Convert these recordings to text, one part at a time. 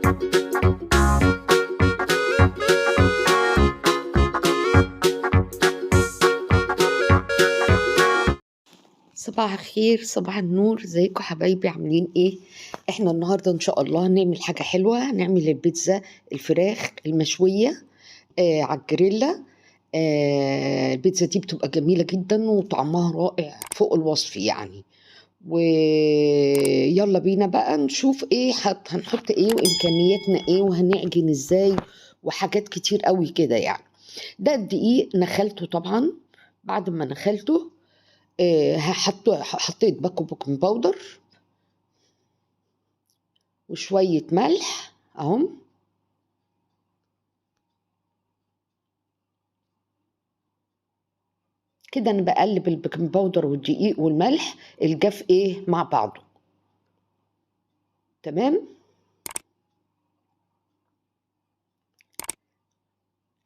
صباح الخير، صباح النور. ازيكم حبايبي؟ عاملين ايه؟ احنا النهارده ان شاء الله هنعمل حاجة حلوة. هنعمل البيتزا الفراخ المشويه على الجريلا. البيتزا دي بتبقى جميلة جدا وطعمها رائع فوق الوصف يعني. ويلا بينا بقى نشوف ايه هنحط ايه وامكانياتنا ايه وهنعجن ازاي وحاجات كتير قوي كده يعني. ده الدقيق نخلته طبعا. بعد ما نخلته حطيت باكو baking powder وشوية ملح اهم. كده انا بقلب ال baking powder والدقيق والملح الجاف ايه مع بعضه. تمام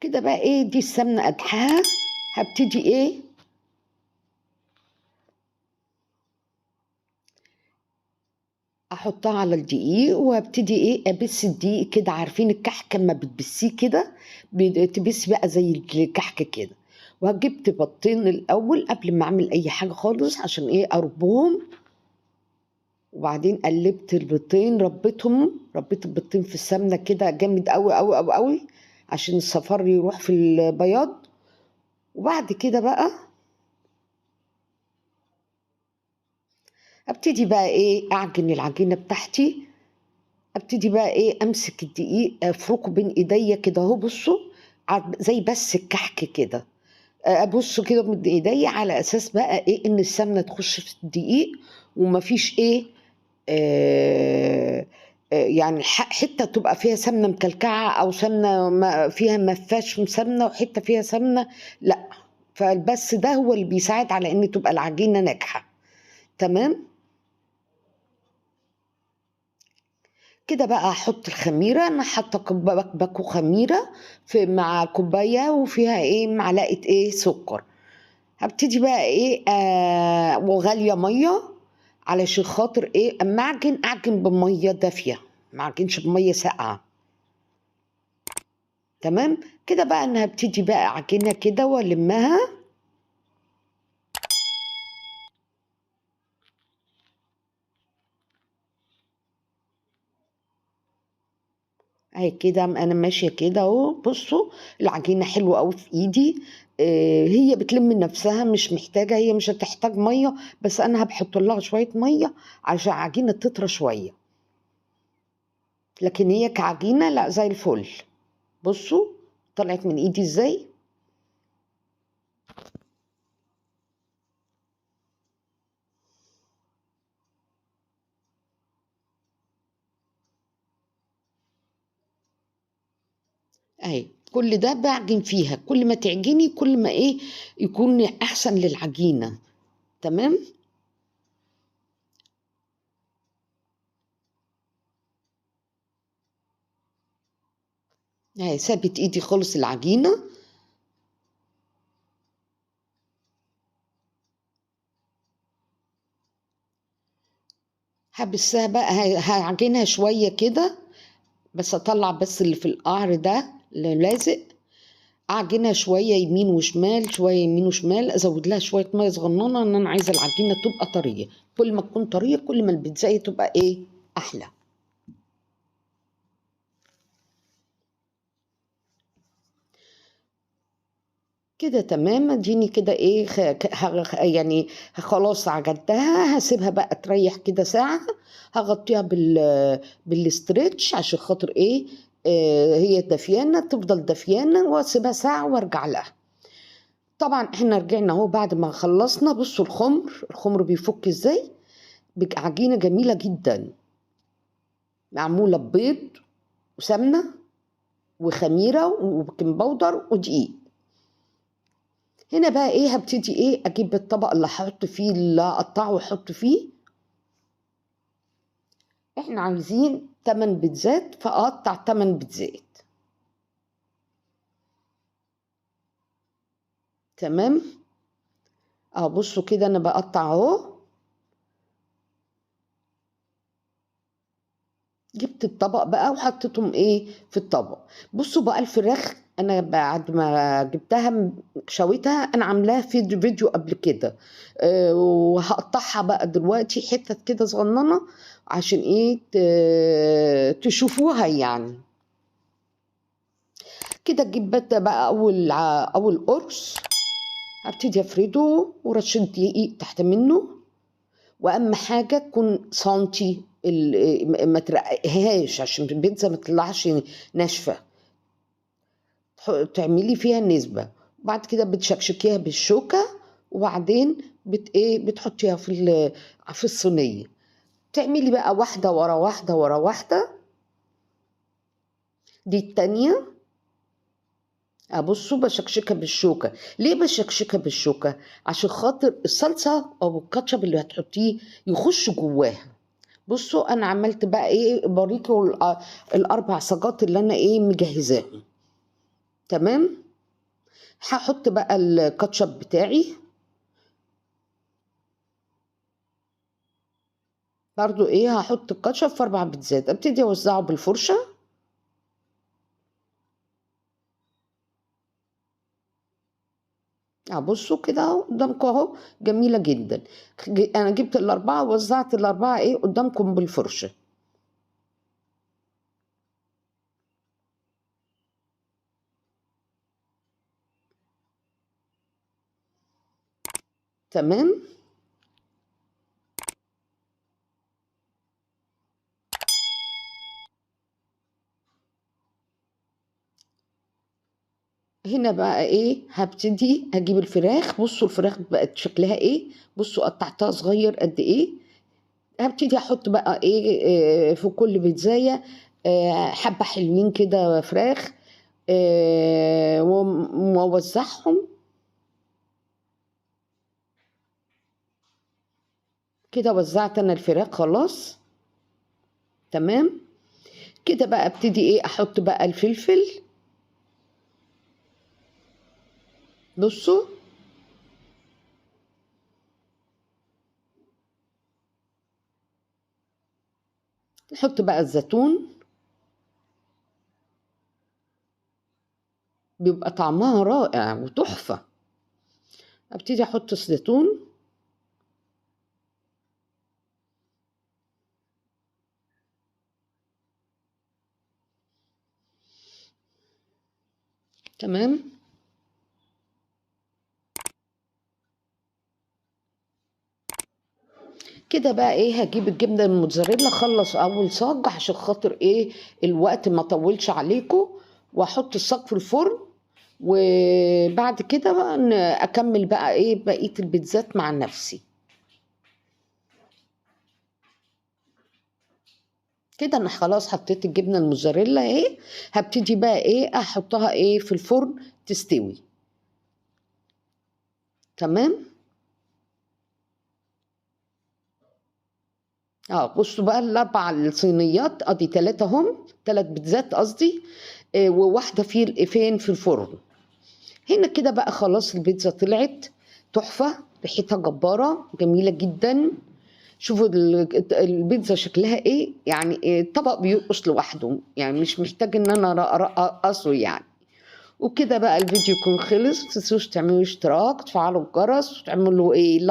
كده بقى ايه دي السمنة قدحها. هبتدي ايه احطها على الدقيق وابتدي ايه ابس الدقيق كده. عارفين الكحك اما بتبسيه كده تبسي بقى زي الكحك كده. وجبت بطين الاول قبل ما اعمل اي حاجة خالص عشان ايه اربهم. وبعدين قلبت البيضتين، ربيت البيضتين في السمنة كده جامد قوي قوي قوي قوي عشان الصفار يروح في البياض. وبعد كده بقى ابتدي بقى ايه اعجن العجينة بتاعتي. ابتدي بقى ايه امسك الدقيق افركه بين ايديا كده اهو. بصوا زي بس الكحك كده، ابص كده من ايديا على اساس بقى ايه ان السمنة تخش في الدقيق ومفيش ايه يعني حتة تبقى فيها سمنه مكلكعه او سمنه فيها مفاش سمنه وحتة فيها سمنه، لا. فالبس ده هو اللي بيساعد على ان تبقى العجينة ناجحة. تمام كده بقى احط الخميره. انا حاطه باكو خميره في مع كوباية وفيها ايه معلقه ايه سكر. هبتدي بقى ايه وغاليه مية علشان خاطر ايه اما اعجن بميه دافيه، ما اعجنش بميه ساقعه. تمام كده بقى انا هبتدي بقى اعجنها كده والمها. اهي كده انا ماشية كده اهو. بصوا العجينة حلوة قوي في ايدي. هي بتلم نفسها، مش محتاجه، هي مش هتحتاج مية، بس انا هبحط لها شوية مية عشان العجينة تطرى شوية، لكن هي كعجينه لا زي الفل. بصوا طلعت من ايدي ازاي. اهي كل ده بعجن فيها. كل ما تعجني كل ما ايه يكون احسن للعجينه. تمام اهي سابت ايدي خالص العجينة. هبسها بقى، هعجنها شوية كده بس اطلع بس اللي في القعر ده اللي لازق. اعجنها شوية يمين وشمال، شوية يمين وشمال، ازود لها شوية مية صغننه ان انا عايزه العجينة تبقى طرية. كل ما تكون طرية كل ما البيتزايه تبقى ايه احلى. كده تمام. اديني كده ايه يعني خلاص عجنتها. هسيبها بقى تريح كده ساعة. هغطيها بالاسترتش عشان خاطر ايه هي دافيانه، تفضل دافيانه، واسيبها ساعة وارجع لها. طبعا احنا رجعنا اهو بعد ما خلصنا. بصوا الخمر بيفك ازاي. عجينه جميلة جدا معمولة ببيض وسمنه وخميره و baking powder ودقيق. هنا بقى ايه هبتدي ايه اجيب الطبق اللي هحط فيه، اللي هقطعه واحط فيه. احنا عايزين 8 بيتزات، فاقطع 8 بيتزات. تمام اهو. بصوا كده انا بقطع اهو. جبت الطبق بقى وحطيتهم ايه في الطبق. بصوا بقى الفراخ انا بعد ما جبتها شويتها، انا عاملاها في فيديو قبل كده، وهقطعها بقى دلوقتي حتت كده صغننه عشان ايه تشوفوها يعني. كده جبت بقى اول قرص، هبتدي افرده ورشه دقيق تحت منه، واهم حاجة تكون سنتي، ما ترققهاش عشان البيتزا ما تطلعش ناشفة، تعملي فيها النسبة. وبعد كده بتشكشكيها بالشوكة، وبعدين بتحطيها في الصينية. تعملي بقى واحدة ورا واحدة ورا واحدة. دي التانية. ابصوا بشكشكها بالشوكة. ليه بشكشكها بالشوكة؟ عشان خاطر الصلصه او الكاتشب اللي هتحطيه يخش جواها. بصوا انا عملت بقى ايه، بوريكم الاربع صاجات اللي انا ايه مجهزاهم. تمام. هحط بقى الكاتشب بتاعي برضو ايه، هحط الكاتشب في 4 بيتزات، ابتدي اوزعه بالفرشه. بصوا كده اهو قدامكم اهو، جميلة جدا. انا جبت ال4 ووزعت ال4 ايه قدامكم بالفرشه. تمام. هنا بقى ايه، هبتدي اجيب الفراخ. بصوا الفراخ بقت شكلها ايه، بصوا قطعتها صغير قد ايه. هبتدي احط بقى ايه في كل بيتزاية حبة حلوين كده فراخ، واوزعهم كده. وزعت انا الفراخ خلاص. تمام كده بقى ابتدي ايه، احط بقى الفلفل. بصوا نحط بقى الزيتون، بيبقى طعمها رائع وتحفة. ابتدي احط الزيتون. تمام. كده بقى ايه، هجيب الجبنة الموتزاريلا، اخلص اول صاج عشان خاطر ايه الوقت ما اطولش عليكم، واحط الصاج في الفرن، وبعد كده بقى اكمل بقى ايه بقية البيتزات مع نفسي. كده انا خلاص حطيت الجبنة الموتزاريلا اهي، هبتدي بقى ايه احطها ايه في الفرن تستوي. تمام. بصوا بقى الاربع الصينيات، ادي 3 هم، 3 بيتزات قصدي، وواحدة في فين في الفرن. هنا كده بقى خلاص البيتزا طلعت تحفة، ريحتها جبارة جميلة جدا. شوفوا البيتزا شكلها ايه، يعني الطبق بيرقص لوحده، يعني مش محتاج ان انا ارقصه يعني. وكده بقى الفيديو يكون خلص. متنسوش تعملوا اشتراك، تفعلوا الجرس، وتعملوا ايه لايك.